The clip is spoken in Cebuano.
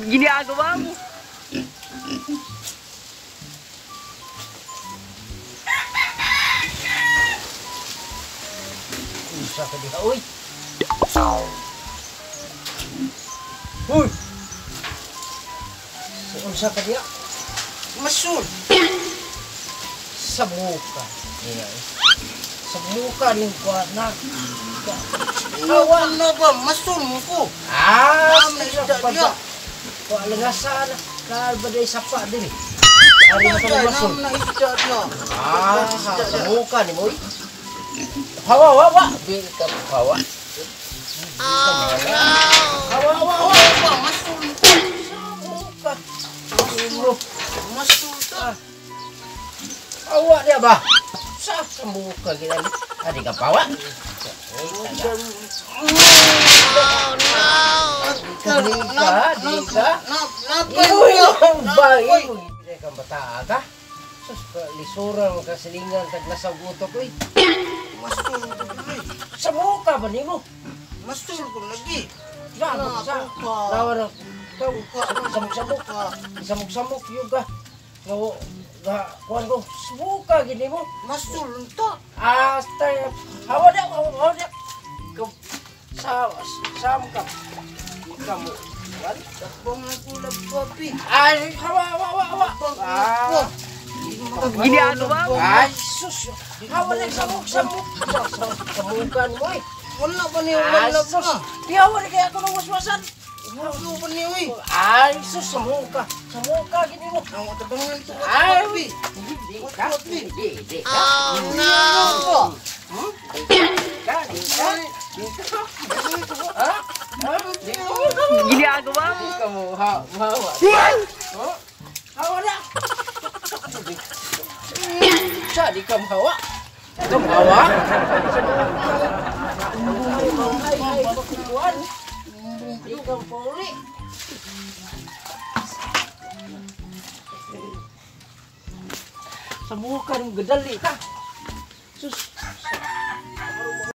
Ginagawa mo. Unsa ka diha, oy? Uy! Unsa ka diha? Masul. Sa muka. Iya. Sa muka ning kuha na. Awa na ba? Masul mo ko. Ah, Ma'am, sa isda pagka. diha. Kuha langasan. Kalba day sapa diri. Ari na Wala ka masul. na isda diha. Ah, sa muka ni mo. Hawa, hawa. Di ka hawa. Oh, no. Hawa, hawa, hawa. Ba, masul mo ko. Sa muka. Masul. Masul ta. Hawa niya ba? Sa muka ginani. Adi ka pawa. Di ka, di ka. Napay Imo mo. ba? Imo ka bata ka? Sus, lisuran ka silingan taglasaw utok oy. Masul ko dili. Sa muka ba nimo? Masul ko lagi. Lawa sa lawa na tao samok-samok. Samok-samok yun ka. Nga nga kuan ko sa muka gini mo. Masul ta. Asta hawa na hawa na. Sa sam ka. Kamu. Kuan? Tabang na ko papi. Ay, hawa hawa hawa hawa. Ah. Ginagawa mo. Ay, sus. Hawa na samok-samok. Samukan mo eh. Wala pa niyo, Ay, wala sus. pa. Di hawa na kaya ako ng waswasan. Wala pa niyo eh. Ay, sus, samuka. Samuka, gini mo. Ang tabangan to Ay, papi. di ka. Di, di ka. Oh no. Di ka, di ka. Di ka. Ha? Ha? Di ka. Ginagawa mo. Di ka mo. Ha, hawa. Oh, hawa na. Sa, di ka mahawa. Di ka mahawa. Ay, ay, kuwan. Di ka pauli. Sa muka ng gadali ka. Sus.